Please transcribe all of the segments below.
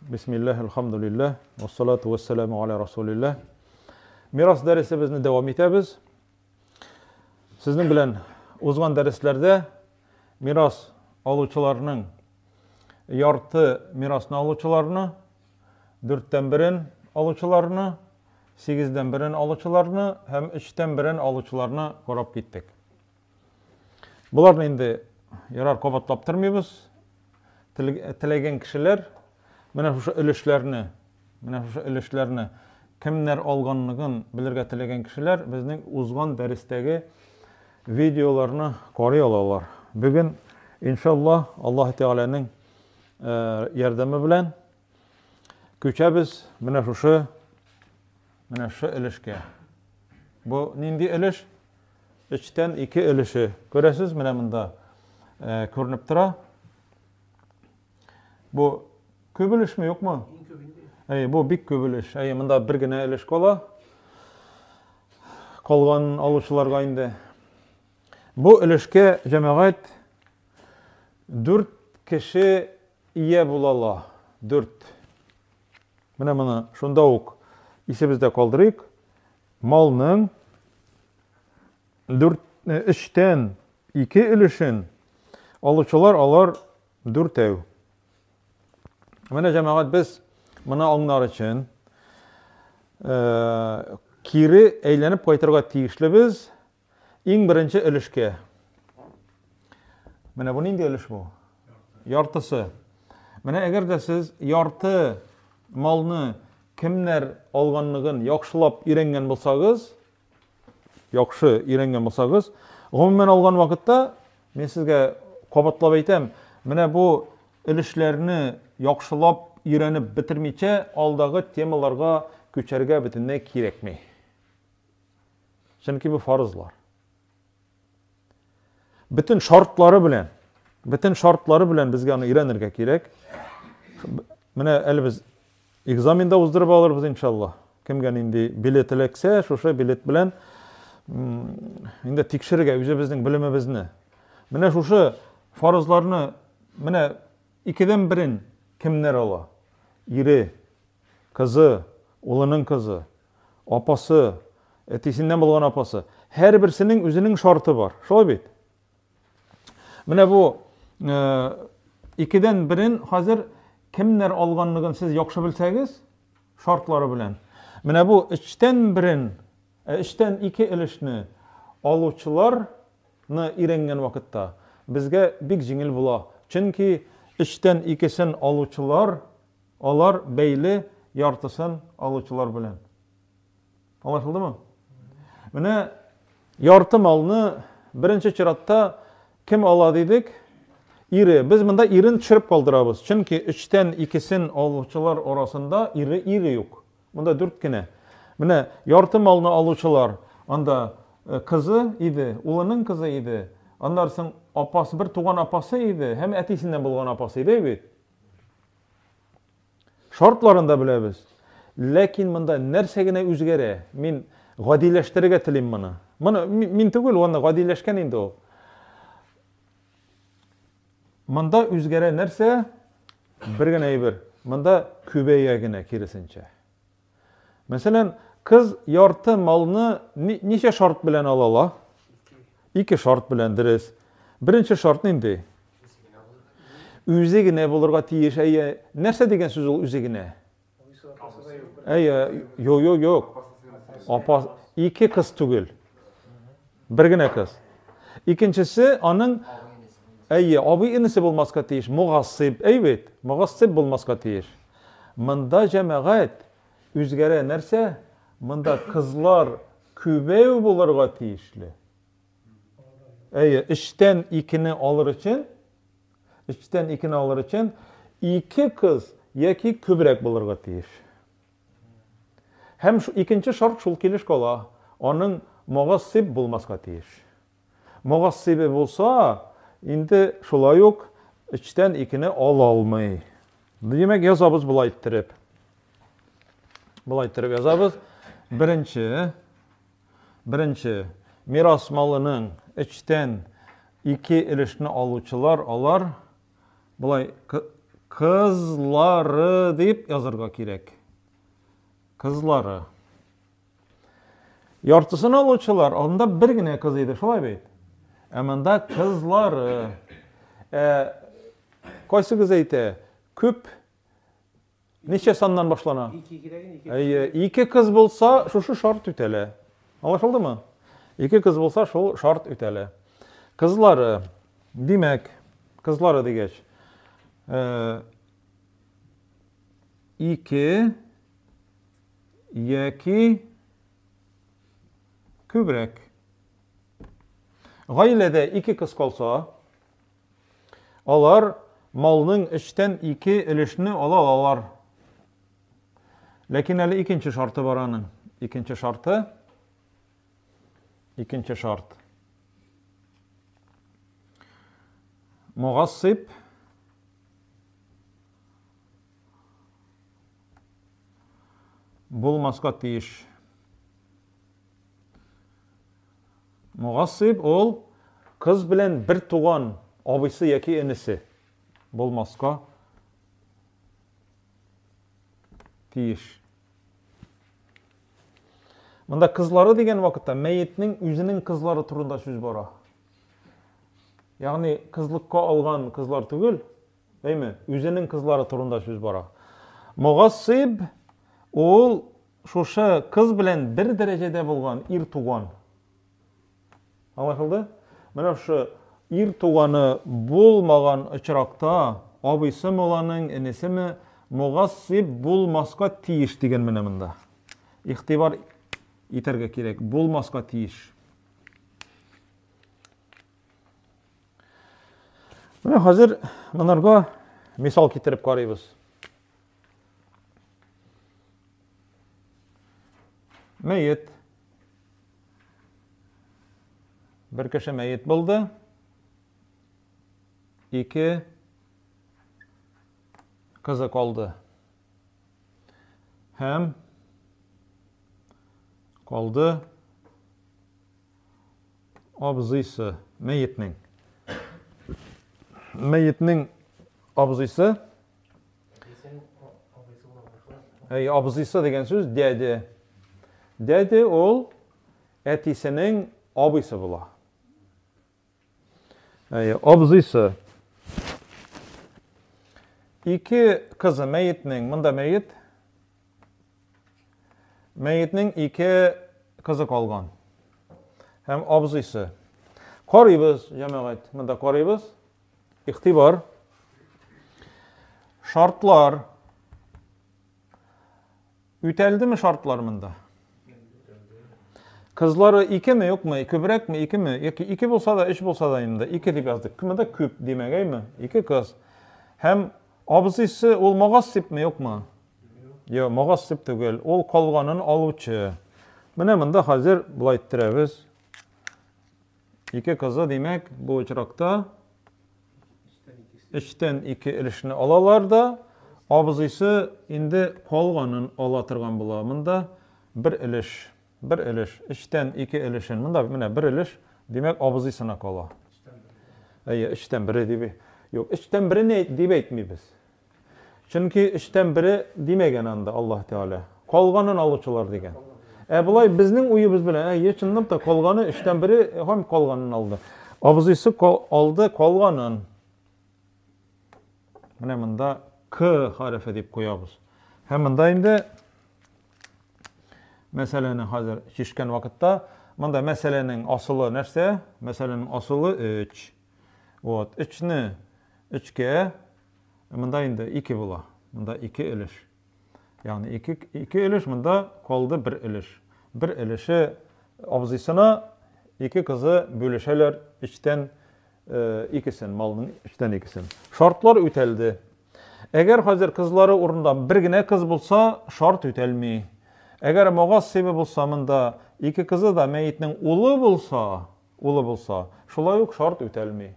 Бисмиллаһ, әлхәмдүлилләһ, вассалату вассаламу аля расулилләһ. Мирас дәресебезне дәвам итәбез. Сезнең белән узган дәресләрдә мирас алучыларның ярты мирасны алучыларны, дүрттән берен алучыларны, сигездән берен алучыларны һәм өчтән берен алучыларны карап киттек. Боларны инде ярар кабатлап тормыйбыз. Теләгән кешеләр менә шушы өлешләрне, менә шушы өлешләрне кемнәр алганлыгын белергә теләгән кешеләр безнең узган дәрестәге видеоларны карый алалар. Бүген, иншалла, Аллаһ Тәгаләнең ярдәме белән күчәбез менә шушы өлешкә. Бу нинди өлеш? Өчтән ике өлеше. Күрәсез, менә монда күренеп тора. Бу күп өлешме, юкмы? Әй, бу бик күп өлеш. Әй, монда бер генә өлеш кала. Калган алучыларга инде. Бу өлешкә җәмәгать 4 кеше ия була ала. 4. Менә моны шунда ук исебездә калдырыйк. Малның дүрт, өчтән ике өлешен алучылар алар дүртәү. Менә җәмәгать без моны аңнар өчен кире әйләнеп кайтырга тиешлебез иң беренче өлешкә. Менә бу нинди өлеш бу? Яртысы. Менә әгәр дә сез ярты малны кемнәр алганлыгын яхшылап өйрәнгән булсагыз, яхшы өйрәнгән булсагыз, гомумән алган вакытта мин сезгә кабатлап әйтәм, менә бу өлешләрне яхшылап өйрәнеп бетермичә алдагы темаларга күчәргә бөтенләй кирәкми. Чөнки бу фарызлар. Бөтен шартлары белән, бөтен шартлары белән безгә аны өйрәнергә кирәк. Менә әле без экзамен да уздырып алырбыз иншалла. Кемгә нинди билет эләксә, шушы билет белән инде тикшерергә үзебезнең белемебезне. Менә шушы фарызларны менә икедән берен кемнәр ала? Ире, кызы, улының кызы, апасы, әтисеннән булган апасы. Һәрберсенең үзенең шарты бар. Шулай бит? Менә бу икедән берен хәзер кемнәр алганлыгын сез яхшы белсәгез, шартлары белән. Менә бу өчтән берен, өчтән ике өлешне алучыларны өйрәнгән вакытта безгә бик җиңел була. Чөнки өчтән икесен алучылар алар бәйле яртысын алучылар белән. Аңлашылдымы? Менә ярты малны беренче чиратта кем ала дидек? Ире. Без монда ирен төшереп калдырабыз. Чөнки өчтән икесен алучылар арасында ире ире юк. Монда дүрт кенә. Менә ярты малны алучылар анда кызы иде, улының кызы иде. Аннан соң апасы, бер туган апасы иде һәм әтисеннән булган апасы иде бит. Шартларын да беләбез. Ләкин монда нәрсә генә үзгәрә? Мин гадиләштерергә телим моны. Моны мин түгел, аны гадиләшкән инде ул. Монда үзгәрә нәрсә? Бер генә әйбер. Монда күбәя генә киресенчә. Мәсәлән, кыз ярты малны ничә шарт белән ала ала? Ике шарт белән, дөрес. Беренче шарт нинди? Үзе генә булырга тиеш. Әйе, нәрсә дигән сүз ул үзе генә? Әйе, юк, юк, юк. Апа, ике кыз түгел. Бер генә кыз. Икенчесе аның әйе, абый энесе булмаска тиеш, мугассиб, әй бит, мугассиб булмаска тиеш. Монда җәмәгать үзгәрә нәрсә? Монда кызлар күбәү булырга тиешле. Әйе, өчтән икене алыр өчен, өчтән икене алыр өчен ике кыз яки күбрәк булырга тиеш. Һәм икенче шарт шул килеш кала. Аның мугассиб булмаска тиеш. Мугассибе булса, инде шулай ук өчтән икене ала алмый. Димәк, язабыз болай иттереп. Болай иттереп язабыз. Беренче, беренче мирас малының өчтән ике өлешне алучылар, алар болай Кызлары дип язырга кирәк. Кызлары. Яртысын алучылар, анда бер генә кыз иде, шулай бит? Ә монда кызлары. Ә, кайсыгыз әйтә? Күп ничә саннан башлана? Ике кирәген, ике. Әйе, ике кыз булса, шушы шарт үтәлә. Аңлашылдымы? Ике кыз булса, шул шарт үтәлә. Кызлары, димәк, кызлары дигәч, ике яки күбрәк. Гаиләдә ике кыз калса, алар малның өчтән ике өлешне ала алалар. Ләкин әле икенче шарты бар аның. Икенче шарты, икенче шарт. Мугассиб булмаска тиеш. Мугассиб ул кыз белән бер туган абыйсы яки энесе булмаска тиеш. Монда кызлары дигән вакытта мәетнең үзенең кызлары турында сүз бара. Ягъни кызлыкка алган кызлар түгел, әйме, үзенең кызлары турында сүз бара. Мугассиб ул шушы кыз белән бер дәрәҗәдә булган ир туган. Аңлашылды? Менә шушы ир туганы булмаган очракта абыйсымы ул аның, энесеме, мугассиб булмаска тиеш дигән менә монда. Игътибар итәргә кирәк, булмаска тиеш. Менә хәзер монарга мисал китереп карыйбыз. Мәет. Бер кеше мәет булды. Ике кызы калды. Һәм калды абзыйсы мәетнең. Мәетнең абзыйсы. Әй, абзыйсы дигән сүз дәде. Дәде ул әтисенең абыйсы була. Әй, абзыйсы. Ике кызы мәетнең, монда мәет. Мәетнең ике кызы калган. Һәм абзыйсы. Карыйбыз, җәмәгать, монда карыйбыз. Игътибар. Шартлар. Үтәлдеме шартлар монда? Кызлары икеме, юкмы, күбрәкме, икеме? Яки ике булса да, өч булса да инде. Ике дип яздык. Монда күп димәк, әйме? Ике кыз. Һәм абзыйсы ул мугассибме, юкмы? Юк, мугассиб түгел. Ул калганын алучы. Менә монда хәзер болай иттерәбез. Ике кызы, димәк, бу очракта өчтән ике өлешне алалар да, абзыйсы инде калганын ала торган була. Монда бер өлеш, бер өлеш, өчтән ике өлешен. Монда менә бер өлеш, димәк, абзыйсына кала. Әйе, өчтән бере дип. Юк, өчтән берене дип әйтмибез. Чөнки өчтән бере димәгән анда Аллаһ Тәгалә. Калганын алучылар дигән. Ә болай безнең уебыз белән, әйе, чынлап та калганы өчтән бере һәм калганын алды. Абзыйсы алды калганын. Менә монда К хәрефе дип куябыз. Һәм монда инде мәсьәләне хәзер чишкән вакытта, монда мәсьәләнең асылы нәрсә? Мәсьәләнең асылы 3. Вот, 3-не 3-кә Монда инде 2 була. Монда 2 өлеш. Ягъни 2 2 өлеш, монда калды 1 өлеш. Бер өлеше абзыйсына, ике кызы бүлешәләр өчтән икесен, малның өчтән икесен. Шартлар үтәлде. Әгәр хәзер кызлары урында бер генә кыз булса, шарт үтәлми. Әгәр мугассибы булса, монда ике кызы да мәетнең улы булса, улы булса, шулай ук шарт үтәлми.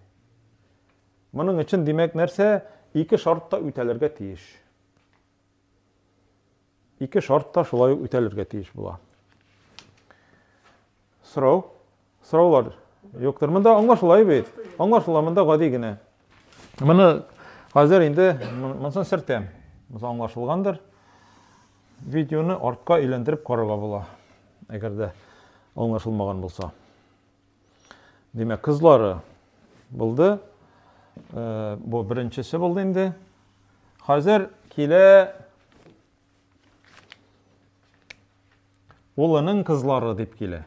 Моның өчен, димәк, нәрсә? Ике шарт та үтәлергә тиеш. Ике шарт та шулай ук үтәлергә тиеш була. Сорау? Сораулар юктыр. Монда аңлашыла бит. Аңлашыла, монда гади генә. Моны Хәзер инде монысын сертәм. Монысы аңлашылгандыр. Видеоны артка әйләндереп карарга була. Әгәр дә аңлашылмаган булса. Димәк, кызлары булды. Э, бу беренчесе булды инде. Хәзер килә улының кызлары дип килә.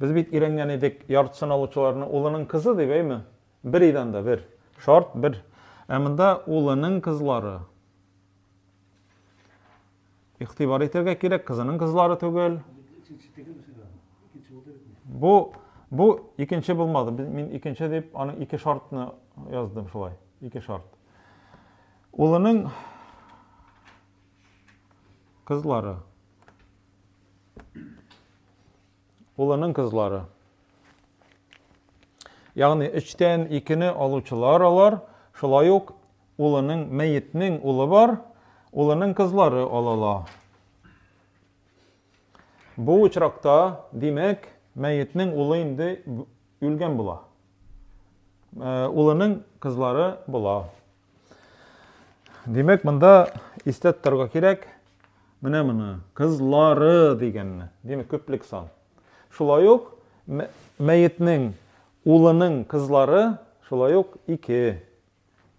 Без бит өйрәнгән идек яртысын алучыларны улының кызы дип, әйме? Бер иде анда, бер. Шарт бер. Ә монда улының кызлары. Игътибар итәргә кирәк, кызының кызлары түгел. Бу бу икенче булмады. Мин икенче дип аның ике шартны яздым шулай. Ике шарт. Улының кызлары. Улының кызлары. Ягъни өчтән икене алучылар алар, шулай ук улының мәетнең улы бар, улының кызлары алала. Бу очракта, димәк, мәетнең улы инде үлгән була. Э, улының кызлары була. Димәк, монда истә тотарга кирәк, менә моны, кызлары дигәнне, димәк, күплек сан. Шулай ук мәетнең улының кызлары шулай ук ике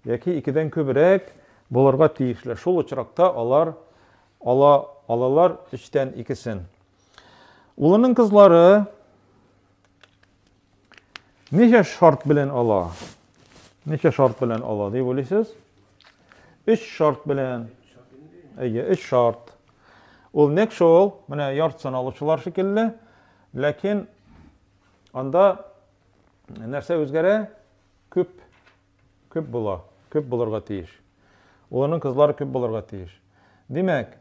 яки икедән күбрәк булырга тиешле. Шул очракта алар ала алалар өчтән икесен. Улының кызлары ничә шарт белән ала? Ничә шарт белән ала дип уйлыйсыз? Өч шарт белән. Әйе, өч шарт. Ул нәкъ шул, менә яртысын алучылар шикелле, ләкин анда нәрсә үзгәрә? Күп, күп була, күп булырга тиеш. Улының кызлары күп булырга тиеш. Димәк,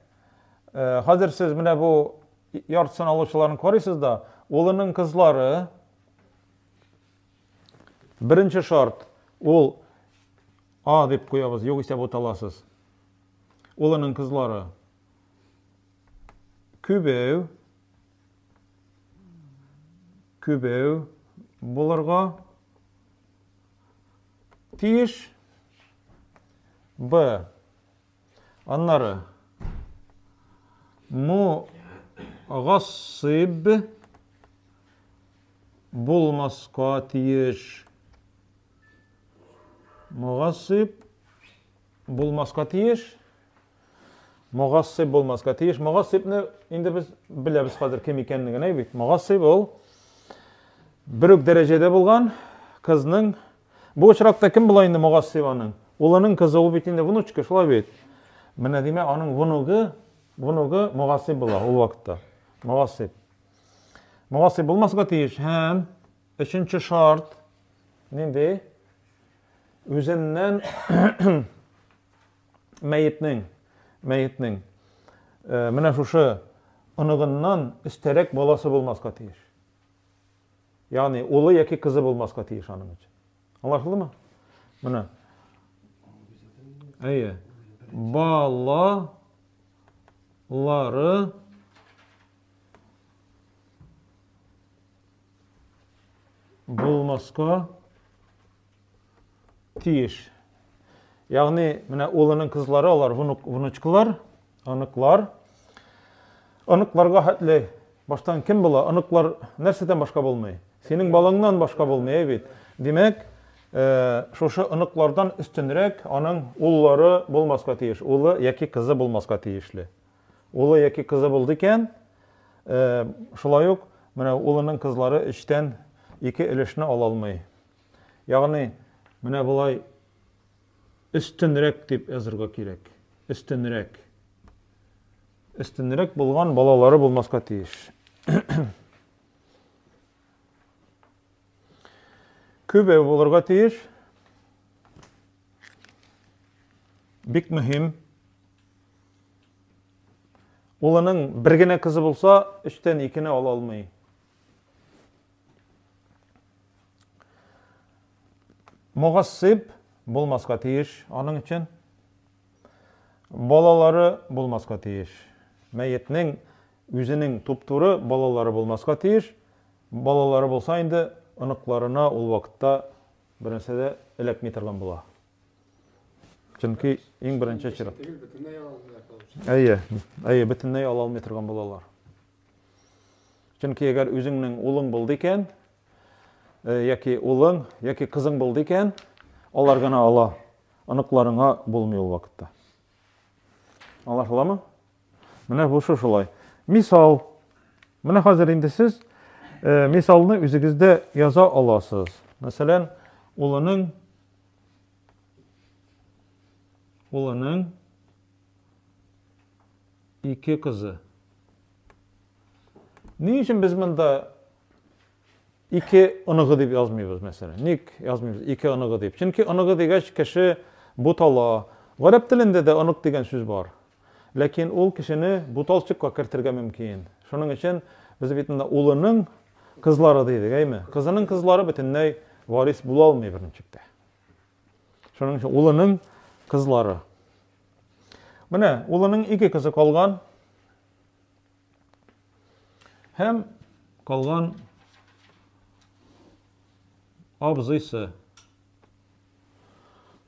э, хәзер сез менә бу яртысын алучыларын карыйсыз да, улының кызлары беренче шарт ул А дип куябыз, югыйсә буталасыз. Улының кызлары күбәү күбәү булырга тиеш. Б. Аннары мугассиб булмаска тиеш. Мугассиб булмаска тиеш. Мугассиб булмаска тиеш. Мугассибны инде без беләбез хәзер кем икәнлеген, әй бит. Мугассиб ул бер үк дәрәҗәдә булган кызның. Бу очракта кем була инде мугассиб аның? Улының кызы ул бит инде внучка, шулай бит. Менә димәк, аның внугы, внугы мугассиб була ул вакытта. Мугассиб. Мугассиб булмаска тиеш һәм өченче шарт нинди? Үзеннән мәетнең, мәетнең э, менә шушы оныгыннан өстәрәк баласы булмаска тиеш. Ягъни улы яки кызы булмаска тиеш аның өчен. Аңлашылдымы? Менә. Әйе. Балалары булмаска тиеш. Ягъни менә улының кызлары алар внук, внучкалар, оныклар. Оныкларга хәтле баштан кем була? Оныклар нәрсәдән башка булмый? Синең балаңнан башка булмый, әй бит. Димәк, э, шушы оныклардан өстенрәк аның уллары булмаска тиеш. Улы яки кызы булмаска тиешле. Улы яки кызы булды икән, э, шулай ук менә улының кызлары өчтән ике өлешне ала алмый. Ягъни, менә болай өстенрәк дип язырга кирәк. Өстенрәк. Өстенрәк булган балалары булмаска тиеш. Күбәү булырга тиеш. Бик мөһим. Улының бер генә кызы булса, өчтән икене ала алмый. Мугассиб булмаска тиеш аның өчен. Балалары булмаска тиеш. Мәетнең үзенең туп-туры балалары булмаска тиеш. Балалары булса инде оныкларына ул вакытта бернәрсә дә эләкми торган була. Чөнки иң беренче чират. Әйе, әйе, бөтенләй ала алмый торган булалар. Чөнки әгәр үзеңнең улың булды икән, э, яки улың, яки кызың булды икән, алар гына ала. Оныкларыңа булмый ул вакытта. Аңлашыламы? Менә бу шулай. Мисал. Менә хәзер инде сез э, мисалны үзегездә яза аласыз. Мәсәлән, улының улының ике кызы. Ни өчен без монда ике оныгы дип язмыйбыз, мәсәлән? Ник язмыйбыз ике оныгы дип? Чөнки оныгы дигәч кеше бутала. Гарәп телендә дә онык дигән сүз бар. Ләкин ул кешене буталчыкка кертергә мөмкин. Шуның өчен без бит монда улының кызлары дидек, әйме? Кызының кызлары бөтенләй варис була алмый берничек тә. Шуның өчен улының кызлары. Менә улының ике кызы калган. Һәм калган абзыйсы.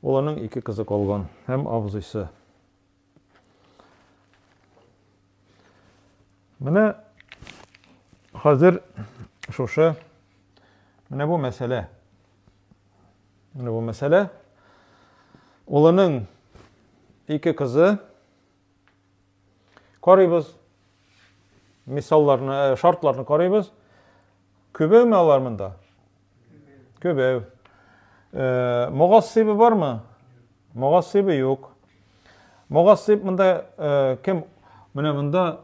Улының ике кызы калган һәм абзыйсы. Менә хәзер шушы менә бу мәсьәлә. Менә бу мәсьәлә. Улының ике кызы карыйбыз. Мисалларны, э, шартларны карыйбыз. Күбәүме алар монда? Күбәү. Э, Мугассибы бармы? Мугассибы юк. Мугассиб монда э, кем? Менә монда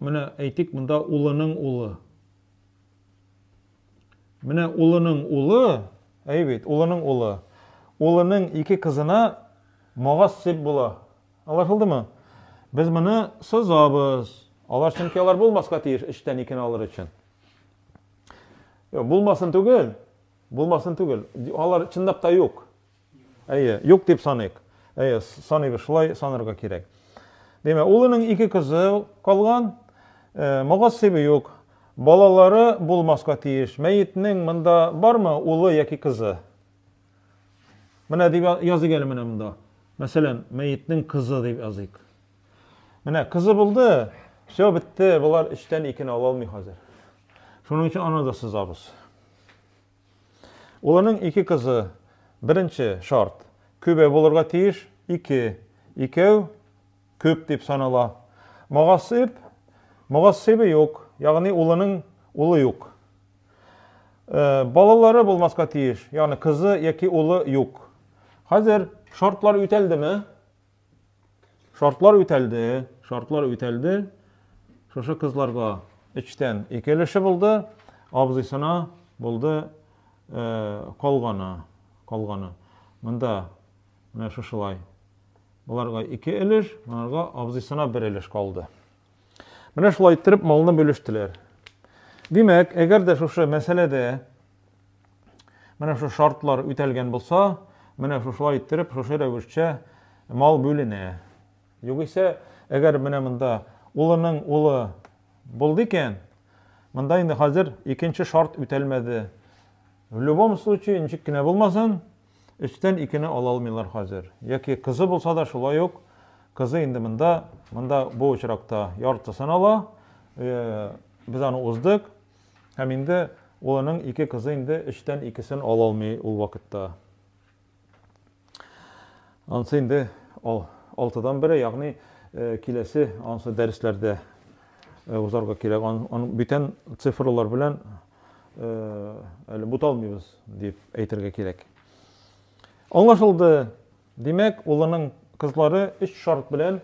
менә әйтик, монда улының улы. Менә улының улы, әй бит, улының улы. Улының ике кызына мугассиб була. Аңлашылдымы? Без моны сызабыз. Алар чөнки алар булмаска тиеш өчтән икене алыр өчен. Юк, булмасын түгел. Булмасын түгел. Алар чынлап та юк. Әйе, юк дип саныйк. Әйе, саныйбыз, шулай санарга кирәк. Димәк, улының ике кызы калган, э, мугассибы юк. Балалары булмаска тиеш. Мәетнең монда бармы улы яки кызы? Менә дип языйк әле менә монда. Мәсәлән, мәетнең кызы дип языйк. Менә кызы булды, все бетте, болар өчтән икене ала алмый хәзер. Шуның өчен аны да сызабыз. Улының ике кызы, беренче шарт, күбәү булырга тиеш, ике. Икәү күп дип санала. Мугассиб, мугассибы юк, ягъни улының улы юк. Э, балалары булмаска тиеш, ягъни кызы яки улы юк. Хәзер шартлар үтәлдеме? Шартлар үтәлде, шартлар үтәлде. Шушы кызларга өчтән ике өлеше булды, абзыйсына булды э, калганы, калганы. Монда менә шушылай. Боларга ике өлеш, монарга абзыйсына бер өлеш калды. Менә шулай иттереп малны бүлештеләр. Димәк, әгәр дә шушы мәсьәләдә менә шушы шартлар үтәлгән булса, менә шушылай иттереп, шушы рәвешчә мал бүленә. Югыйсә, әгәр менә монда улының улы булды икән, монда инде хәзер икенче шарт үтәлмәде. В любом случае, ничек кенә булмасын, өчтән икене ала алмыйлар хәзер. Яки кызы булса да шулай ук, кызы инде монда, монда бу очракта яртысын ала. Э, без аны уздык. Һәм инде улының ике кызы инде өчтән икесен ала алмый ул вакытта. Ансы инде алтыдан бере, ягъни э, киләсе ансы дәресләрдә э, узарга кирәк. Аны бүтән цифрлар белән э, әле буталмыйбыз дип әйтергә кирәк. Аңлашылды. Димәк, улының кызлары өч шарт белән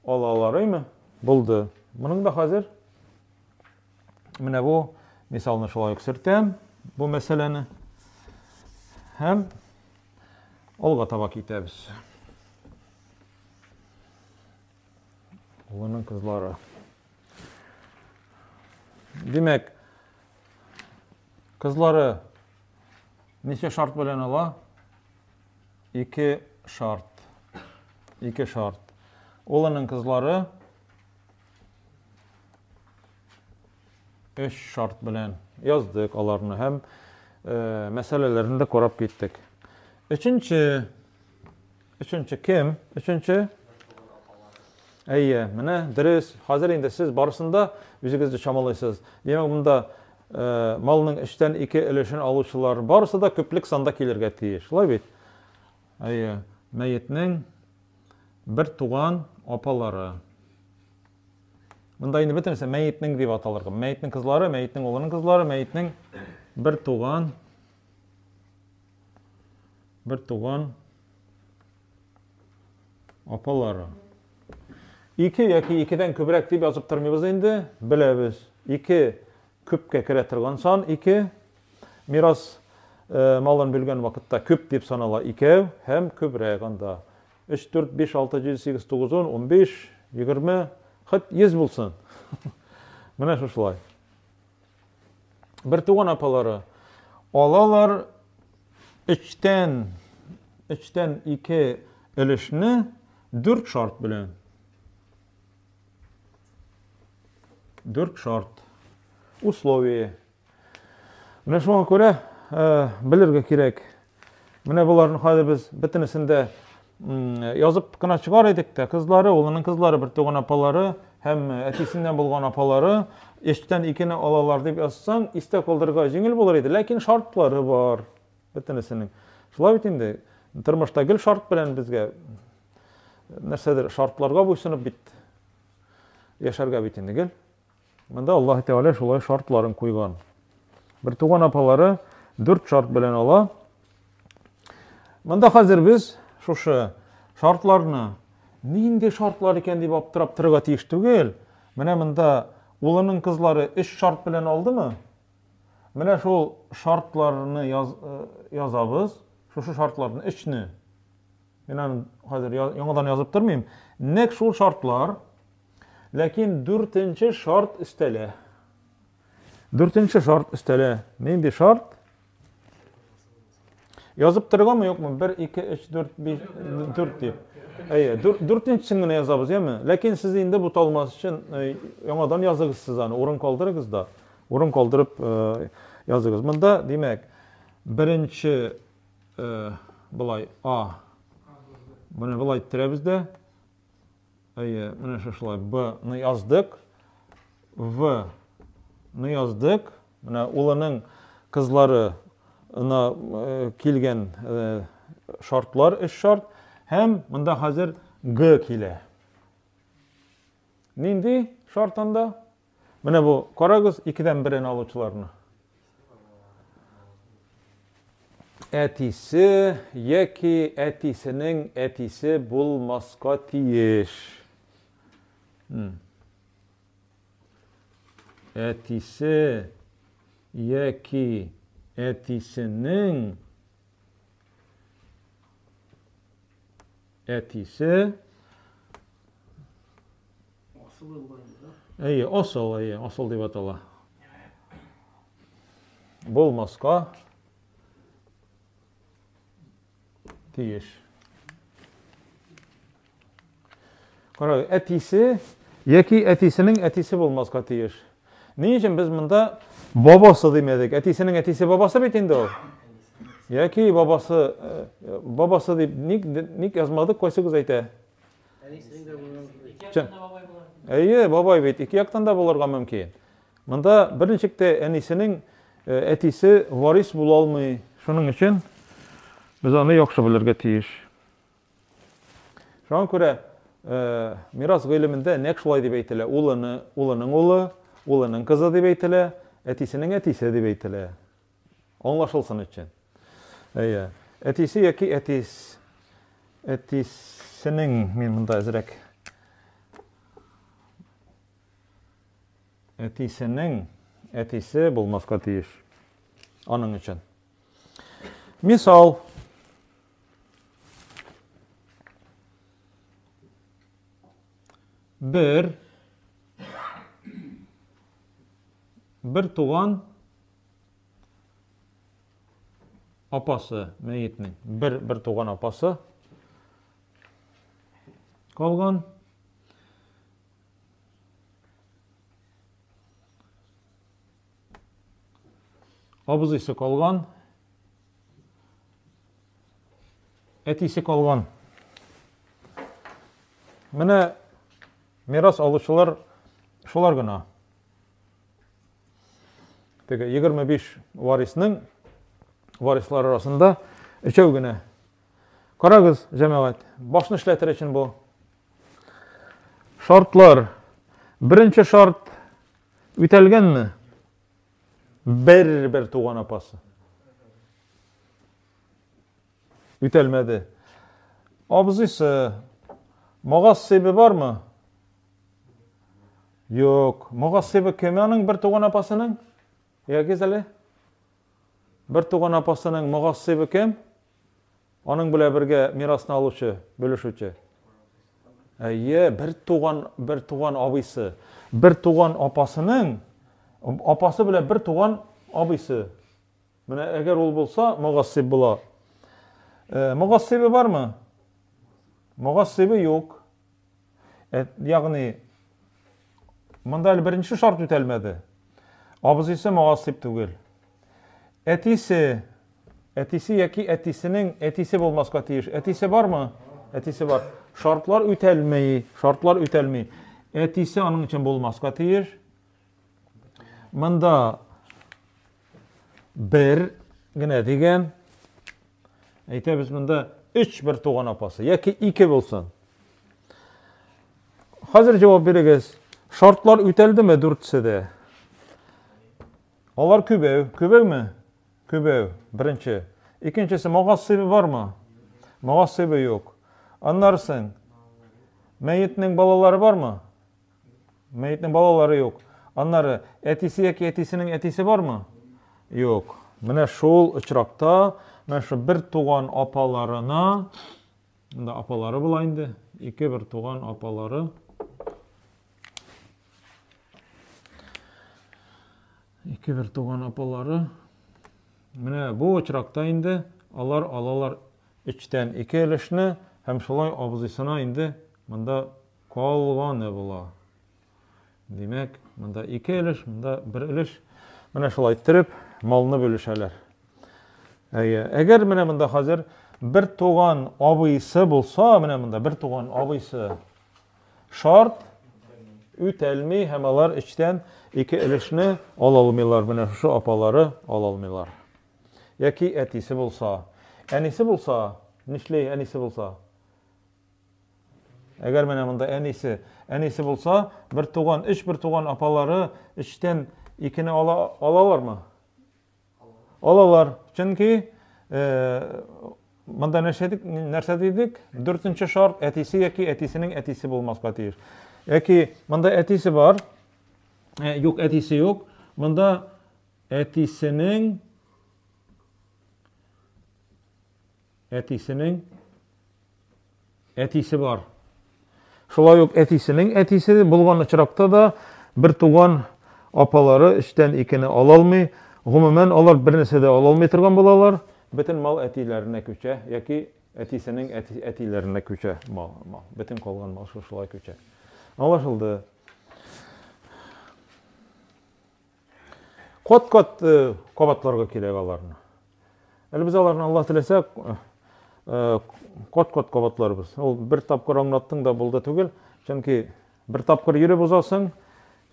ала алар, Булды. Моның да хәзер менә бу мисалны шулай ук сөртәм, бу мәсьәләне. Һәм алга таба китәбез. Улының кызлары. Димәк, кызлары ничә шарт белән ала? Ике шарт. Ике шарт. Улының кызлары өч шарт белән яздык аларны һәм э, мәсьәләләрен дә карап киттек. Өченче. Өченче кем? Өченче? Әйе, менә дөрес. Хәзер инде сез барысын да үзегез дә чамалыйсыз. Димәк, монда э, малның өчтән ике өлешен алучылар барысы да күплек санда килергә тиеш. Шулай бит? Әйе, мәетнең бер туган апалары. Монда инде бөтенесе мәетнең дип аталырга. Мәетнең кызлары, мәетнең улының кызлары, мәетнең бер туган бер туган апалары. Ике яки икедән күбрәк дип язып тормыйбыз инде, беләбез. Ике күпкә керә торган сан ике. Мирас э, малын бүлгән вакытта күп дип санала икәү һәм күбрәк анда. 3, 4, 5, 6, 7, 8, 9, 10, 15, 20, хәт 100 булсын. Менә шушылай. Бертуган апалары алалар өчтән, өчтән ике өлешне дүрт шарт белән. Дүрт шарт. Условие. Менә шуңа күрә э, белергә кирәк. Менә боларны хәзер без бөтенесен дә язып кына чыгар идек тә, кызлары, улының кызлары, бер туган апалары һәм әтисеннән булган апалары өчтән икене алалар дип язсаң, истә калдырырга җиңел булыр иде, ләкин шартлары бар бөтенесенең. Шулай бит инде, тормышта гел шарт белән безгә нәрсәдер шартларга буйсынып бит яшәргә бит инде гел. Монда Аллаһ Тәгалә шулай шартларын куйган. Бер туган апалары дүрт шарт белән ала. Монда хәзер без шушы шартларны нинди шартлар икән дип аптырап торырга тиеш түгел. Менә монда улының кызлары өч шарт белән алдымы? Менә шул шартларны яз, э, язабыз. Шушы шартларны өчне. Мин аны хәзер яңадан язып тормыйм. Нәкъ шул шартлар Ләкин дүртенче шарт өстәлә. Дүртенче шарт өстәлә. Нинди шарт? Язып торыргамы, юкмы? 1, 2, 3, 4, 5, 4 дип. Әйе, дүртенчесен генә язабыз, яме? Ләкин сез инде буталмас өчен э, яңадан языгыз сез аны, урын калдырыгыз да. Урын калдырып э, языгыз. Монда, димәк, беренче э, былай А. Моны былай иттерәбез дә. Әйе, менә шушылай Б ны яздык. В ны яздык. Менә улының кызлары на э, килгән э, шартлар, өч шарт. Һәм монда хәзер Г килә. Нинди шарт анда? Менә бу, карагыз, икедән берен алучыларны. Әтисе яки әтисенең әтисе булмаска тиеш. Әтисе яки әтисенең әтисе Асылы була инде, да? Әйе, асыл, әйе, асыл дип атала. Булмаска тиеш. Кара, әтисе яки әтисенең әтисе булмаска тиеш. Ни өчен без монда бабасы димәдек? Әтисенең әтисе бабасы бит инде ул. Яки бабасы, э, бабасы дип ник, ник язмадык, кайсыгыз әйтә? Әйе, бабай бит ике яктан да булырга мөмкин. Монда берничек тә әнисенең э, әтисе варис була алмый. Шуның өчен без аны яхшы белергә тиеш. Шуңа күрә э, мирас гыйлемендә нәкъ шулай дип әйтелә. Улыны, улының улы, улының кызы дип әйтелә, әтисенең әтисе дип әйтелә. Аңлашылсын өчен. Әйе. Әтисе яки әтис әтисенең мин монда әзрәк әтисенең әтисе булмаска тиеш. Аның өчен. Мисал. Бер бер туган апасы мәетнең бер бер туган апасы калган. Абзыйсы калган. Әтисе калган. Менә мирас алучылар шулар гына. Теге 25 варисның варислар арасында өчәү генә. Карагыз, җәмәгать, башны эшләтер өчен бу. Шартлар. Беренче шарт үтәлгәнме? Бер-бер туган апасы. Үтәлмәде. Абзыйсы, Могассибе бармы? Юк. Могассибе кем аның бер туган апасының? Ягез әле. Бер туган апасының могассибе кем? Аның белән бергә мирасны алучы, бүлешүче. Әйе, бер туган, бер туган абыйсы. Бер туган апасының апасы белән бер туган абыйсы. Менә әгәр ул булса, могассиб була. Э, могассибе бармы? Могассибе юк. Э, ягъни монда әле беренче шарт үтәлмәде. Абзыйсы могассиб түгел. Әтисе, әтисе яки әтисенең әтисе булмаска тиеш. Әтисе бармы? Әтисе бар. Шартлар үтәлми, шартлар үтәлми. Әтисе аның өчен булмаска тиеш. Монда бер генә дигән, әйтәбез монда өч бер туган апасы яки ике булсын. Хәзер җавап бирегез. Шартлар үтәлдеме дүртсе дә? Алар күбәү. Күбәүме? Күбәү. Беренче. Икенчесе, могассыбы бармы? Могассыбы юк. Аннары соң, мәетнең балалары бармы? Мәетнең балалары юк. Аннары әтисе яки әтисенең әтисе бармы? Юк. Менә шул очракта, менә шул бер туган апаларына, монда апалары була инде, ике бер туган апалары. Ике бер туган апалары. Менә бу очракта инде алар алалар өчтән ике өлешне һәм шулай абзыйсына инде монда Калганы була. Димәк, монда ике өлеш, монда бер өлеш. Менә шулай иттереп малны бүлешәләр. Әйе, әгәр менә монда хәзер бер туган абыйсы булса, менә монда бер туган абыйсы шарт үтәлми һәм алар өчтән ике өлешне ала алмыйлар. Менә шушы апалары ала алмыйлар. Яки әтисе булса. Әнисе булса, нишли әнисе булса? Әгәр менә монда әнисе, әнисе булса, бер туган, өч бер туган апалары өчтән икене ала алалармы? Алалар. Чөнки э, монда нәрсә дидек, нәрсә дидек? Дүртенче шарт әтисе яки әтисенең әтисе булмаска тиеш. Яки монда әтисе бар, э, юк, әтисе юк. Монда әтисенең әтисенең әтисе бар. Шулай ук әтисенең әтисе булган очракта да бер туган апалары өчтән икене ала алмый. Гомумән, алар бер нәрсә дә ала алмый торган булалар. Бөтен мал әтиләренә күчә яки әтисенең әти, әтиләренә күчә мал, мал. Бөтен калган мал шулай күчә. Аңлашылды. Кат-кат э, кабатларга кирәк аларны. Әле без аларны Аллаһ теләсә э, кат-кат кабатларбыз. Ул бер тапкыр аңлаттың да булды түгел. Чөнки бер тапкыр йөреп узасың,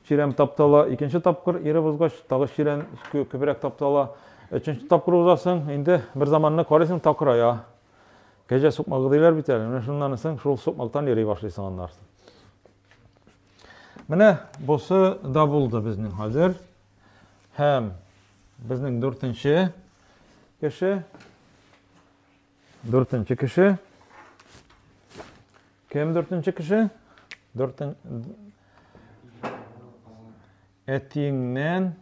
чирәм таптала, икенче тапкыр йөреп узгач, тагы чирәм күбрәк таптала. Өченче тапкыр узасың, инде бер заманны карыйсың, такырая. Кәҗә сукмагы диләр бит әле. Менә шуннан соң шул сукмактан йөри башлыйсың аннары. Менә бусы да булды безнең хәзер. Һәм безнең дүртенче кеше. Дүртенче кеше. Кем дүртенче кеше? Дүртен... Әтиеңнән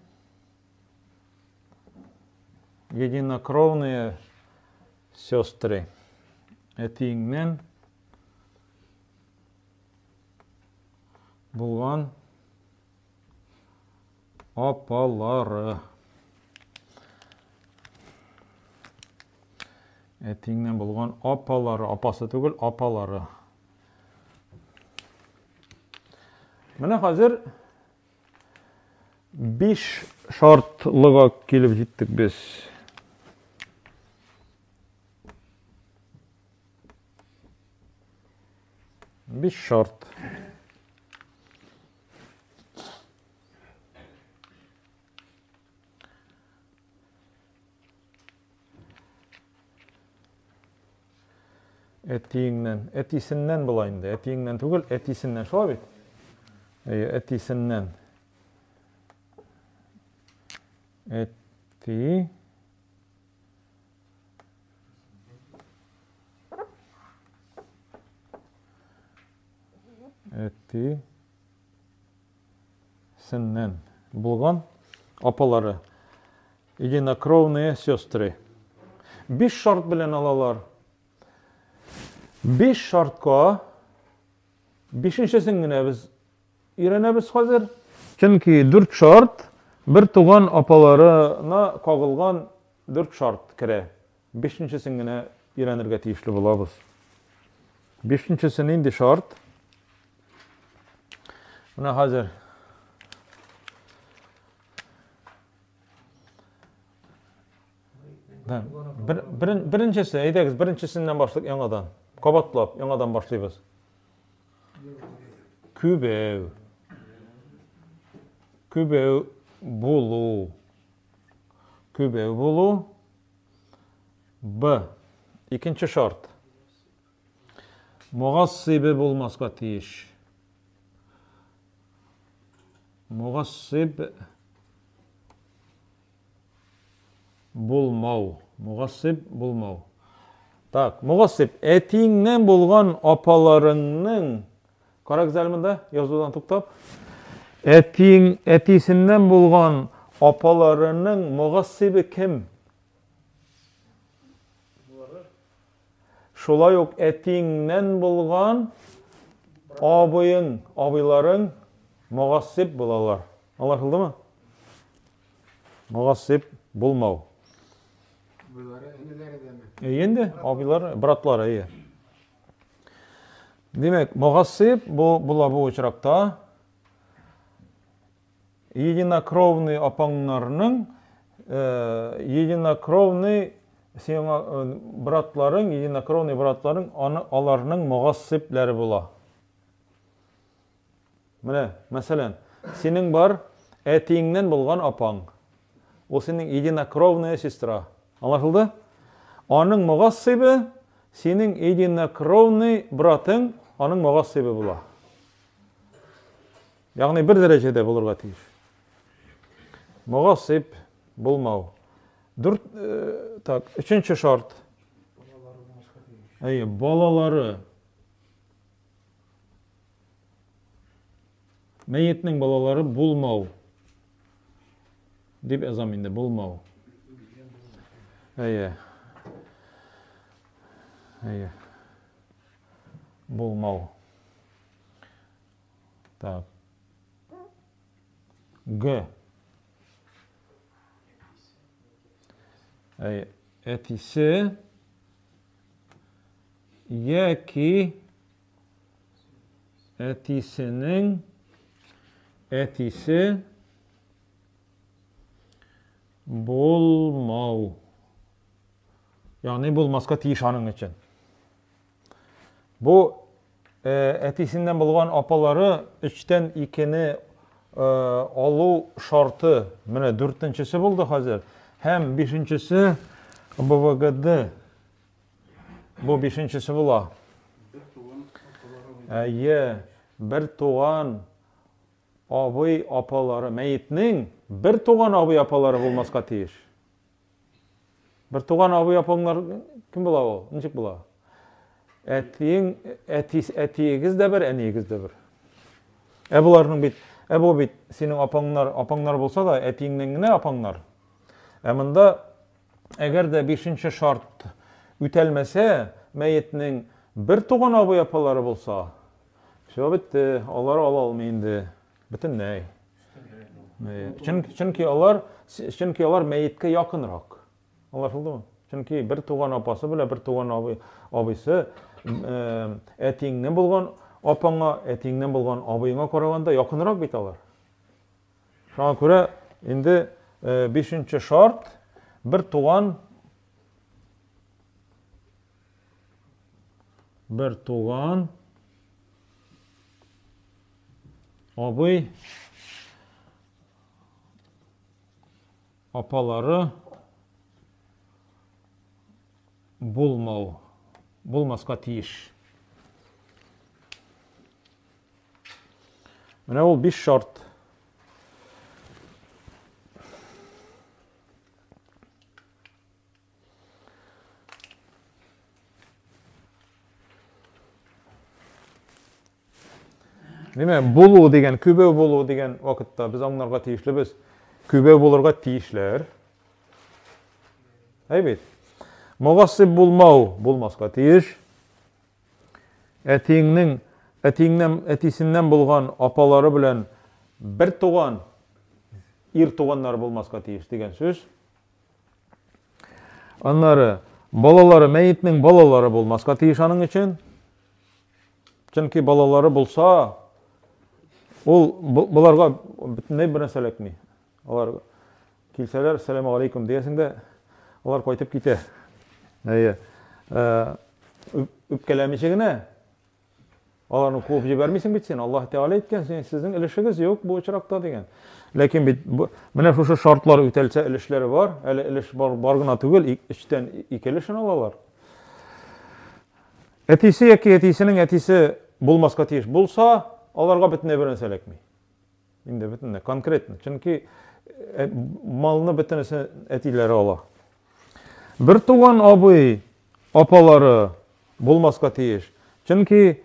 единокровные сестры. Әтиеңнән булган апалары. Әтиңнән булган апалары, апасы түгел, апалары. Менә хәзер 5 шартлыга килеп җиттек без. Биш шарт. Әтиеңнән, әтисеннән була инде. Әтиеңнән түгел, әтисеннән. Шулай бит? Әйе, әтисеннән. Әти Әти сеннән булган апалары. Единокровные сестры. Биш шарт белән алалар. Биш шартка бишенчесен генә без өйрәнәбез хәзер. Чөнки дүрт шарт бер туган апаларына кагылган дүрт шарт керә. Бишенчесен генә өйрәнергә тиешле булабыз. Бишенчесе нинди шарт? Менә хәзер Да. Бер, бер, беренчесе, әйдәгез, беренчесеннән башлыйк яңадан. Кабатлап, яңадан башлыйбыз. Күбәү. Күбәү булу. Күбәү булу. Б. Икенче шарт. Мугассибе булмаска тиеш. Мугассиб булмау. Мугассиб булмау. Так, мугассиб әтиңнән булган апаларыңның Карагыз әле монда, язудан туктап. Әтиң, әтисеннән булган апаларының мугассибе кем? Шулай ук әтиңнән булган абыең, абыйларың мугассиб булалар. Аңлашылдымы? Мугассиб булмау. Абыйлары, энеләре дәме? Әйе инде, абыйлары, братлары, әйе. Димәк, мугассиб бу була бу очракта единокровный апаңнарның э, единокровный сиңа э, братларың, единокровный братларың, аны аларның мугассибләре була. Менә, мәсәлән, синең бар әтиеңнән булган апаң. Ул синең единокровная сестра. Аңлашылды? Аның мугассибе синең единокровный братың, аның мугассибе була. Ягъни бер дәрәҗәдә булырга тиеш. Мугассиб булмау. Дүрт, э, так, өченче шарт. Әйе, балалары. Мәетнең балалары булмау. Дип язам инде, булмау. Әйе. Әйе. Булмау. Так. Г. Әйе. Әтисе яки әтисенең әтисе булмау. Ягъни булмаска тиеш аның өчен. Бу э, әтисеннән булган апалары өчтән икене э, алу шарты менә дүртенчесе булды хәзер. Һәм бишенчесе БВГД. Бу бишенчесе була. Әйе, бер туган абый апалары, мәетнең бер туган абый апалары булмаска тиеш. Бер туган абый апаңнар кем була ул? Ничек була? Әтиең, әтис, әтиегез дә бер, әниегез дә бер. Ә боларның бит, ә бу бит синең апаңнар, апаңнар булса да, әтиеңнең генә апаңнар. Ә монда Әгәр дә бишенче шарт үтәлмәсә, мәетнең бер туган абый-апалары булса, все бетте, алар ала алмый инде бөтенләй. Чөнки, чөнки алар, чөнки алар мәеткә якынрак. Аңлашылдымы? Чөнки бер туган апасы белән бер туган абый, абыйсы әтиеңнән булган апаңа, әтиеңнән булган абыеңа караганда якынрак бит алар. Шуңа күрә инде э, бишенче шарт бер туган бер туган Абый апалары булмау, булмаска тиеш. Менә ул биш шарт. Димәк, булу дигән, күбәү булу дигән вакытта без аңларга тиешлебез. Күбәү булырга тиешләр. Әй бит. Мугассиб булмау булмаска тиеш. Әтиеңнең, әтиеңнән, әтисеннән булган апалары белән бер туган ир туганнары булмаска тиеш дигән сүз. Аннары балалары, мәетнең балалары булмаска тиеш аның өчен. Чөнки балалары булса, ул боларга бөтенләй бер нәрсә эләкми. Алар килсәләр, сәлам алейкум диясең дә, алар кайтып китә. Әйе. Э, үпкәләмичә генә аларны куып җибәрмисең бит син. Аллаһ Тәгалә әйткән, син сезнең өлешегез юк бу очракта дигән. Ләкин бит менә шушы шартлар үтәлсә өлешләре бар. Әле өлеш бар, бар гына түгел, өчтән ике өлешен алалар. Әтисе яки әтисенең әтисе булмаска тиеш булса, аларга бөтенләй бер нәрсә эләкми. Инде бөтенләй конкретно. Чөнки э, малны бөтенесе әтиләре ала. Бер туган абый, апалары булмаска тиеш. Чөнки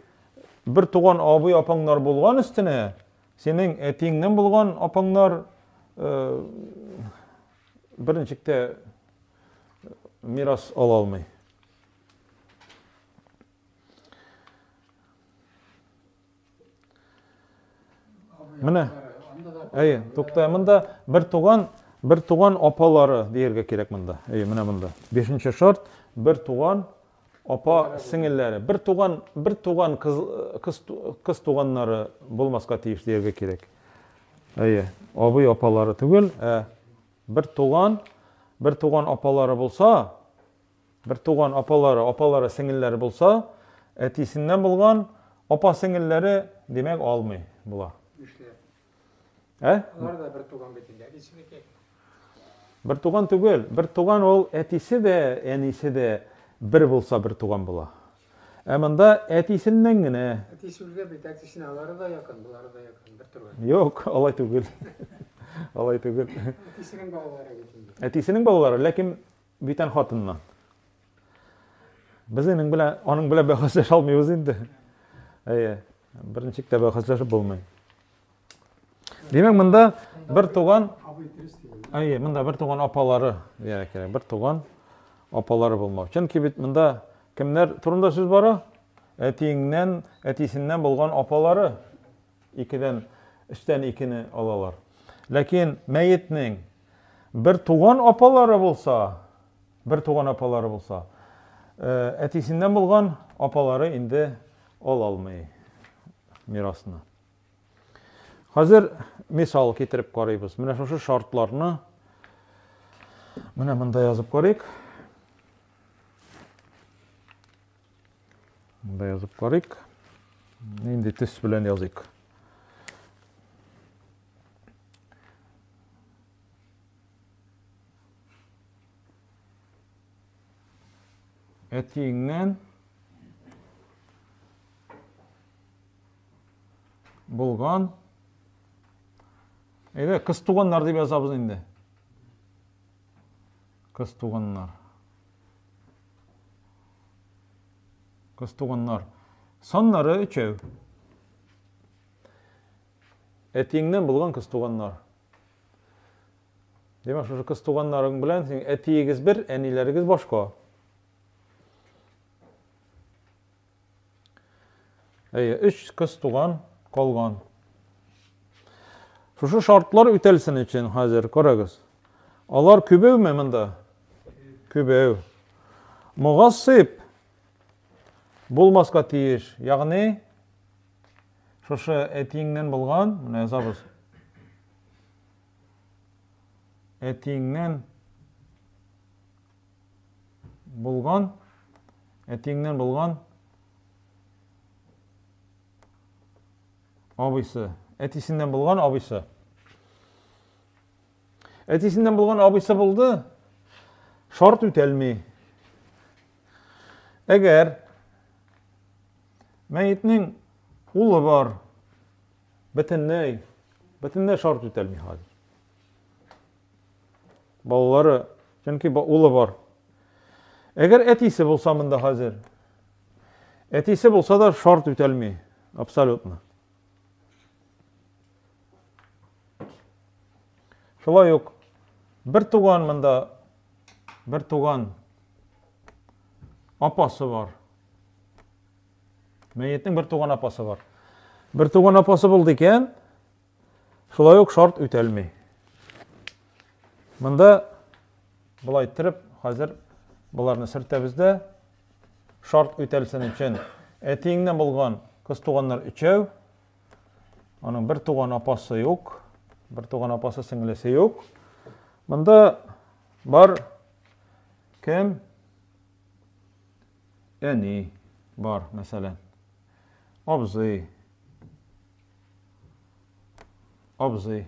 бер туган абый апаңнар булган өстенә, синең әтиңнән булган апаңнар э, берничек тә мирас ала алмый. Менә. Әйе, тукта, монда бер туган, бер туган апалары дияргә кирәк монда. Әйе, менә монда. Бишенче шарт, бер туган апа сеңелләре, бер туган, бер туган кыз, кыз, кыз туганнары булмаска тиеш дияргә кирәк. Әйе, абый апалары түгел, ә бер туган, бер туган апалары булса, Бер туган апалары, апалары, сеңелләре булса, әтисеннән булган апа-сеңелләре, димәк, алмый була. Нишләп? Ә? Алар да бер туган бит инде, әтисенеке. Бер туган түгел. Бер туган ул әтисе дә, әнисе дә бер булса бер туган була. Ә монда әтисеннән генә. Әтисе үлгән бит, әтисенә алары да якын, болары да якын, бер туган. Юк, алай түгел. Алай түгел. Әтисенең балалары бит инде. Әтисенең балалары, ләкин Бүтән хатыннан. Без аның белән, аның белән бәхәсләшә алмыйбыз инде. Әйе, берничек тә бәхәсләшеп булмый. Димәк, монда бер туган Әйе, монда бер туган апалары дияр кирәк. Бер туган апалары булмау. Чөнки бит монда кемнәр турында сүз бара? Әтиеңнән, әтисеннән булган апалары икедән, өчтән икене алалар. Ләкин мәетнең Бер туган апалары булса, бер туган апалары булса, э, әтисеннән булган апалары инде ала алмый мирасны. Хәзер мисал китереп карыйбыз. Менә шушы шартларны менә монда язып карыйк. Монда язып карыйк. Нинди төс белән языйк? Әтиеңнән булган Әйдә, кыз туганнар дип язабыз инде. Кыз туганнар. Кыз туганнар. Саннары өчәү. Әтиеңнән булган кыз туганнар. Димәк, шушы кыз туганнарың белән син әтиегез бер, әниләрегез башка. Әйе, өч кыз туган калган. Шушы шартлар үтәлсен өчен хәзер карагыз. Алар күбәүме монда? Күбәү. Мугассиб булмаска тиеш, ягъни Шушы әтиеңнән булган, менә язабыз. Әтиеңнән булган, әтиеңнән булган абыйсы. Әтисеннән булган абыйсы. Әтисеннән булган абыйсы булды, шарт үтәлми. Әгәр мәетнең улы бар, бөтенләй, бөтенләй шарт үтәлми хәзер. Балалары, чөнки улы бар. Әгәр әтисе булса монда хәзер, әтисе булса да шарт үтәлми, абсолютно. Шулай ук бер туган монда, бер туган апасы бар. Мәетнең бер туган апасы бар. Бер туган апасы булды икән, шулай ук шарт үтәлми. Монда болай иттереп, хәзер боларны сөртәбез дә, шарт үтәлсен өчен әтиеңнән булган кыз туганнар өчәү, Аның бер туган апасы юк, бер туган апасы сеңлесе юк. Монда бар кем? Әни бар, мәсәлән. Абзый. Абзый.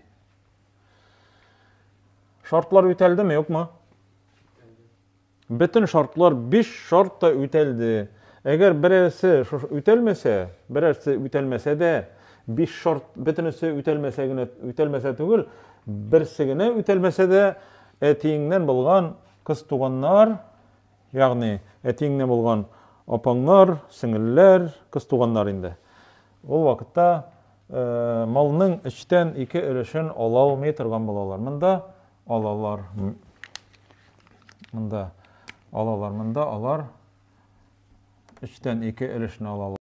Шартлар үтәлдеме, юкмы? Бөтен шартлар, биш шарт та үтәлде. Әгәр берәрсе үтәлмәсә, берәрсе үтәлмәсә дә, биш шарт бөтенесе үтәлмәсә генә, үтәлмәсә түгел, берсе генә үтәлмәсә дә, әтиеңнән булган кыз туганнар, ягъни әтиеңнән булган апаңнар, сеңелләр, кыз туганнар инде. Ул вакытта э, малның өчтән ике өлешен ала алмый торган булалар. Монда алалар. Монда алалар. Монда алар өчтән ике өлешне алалар.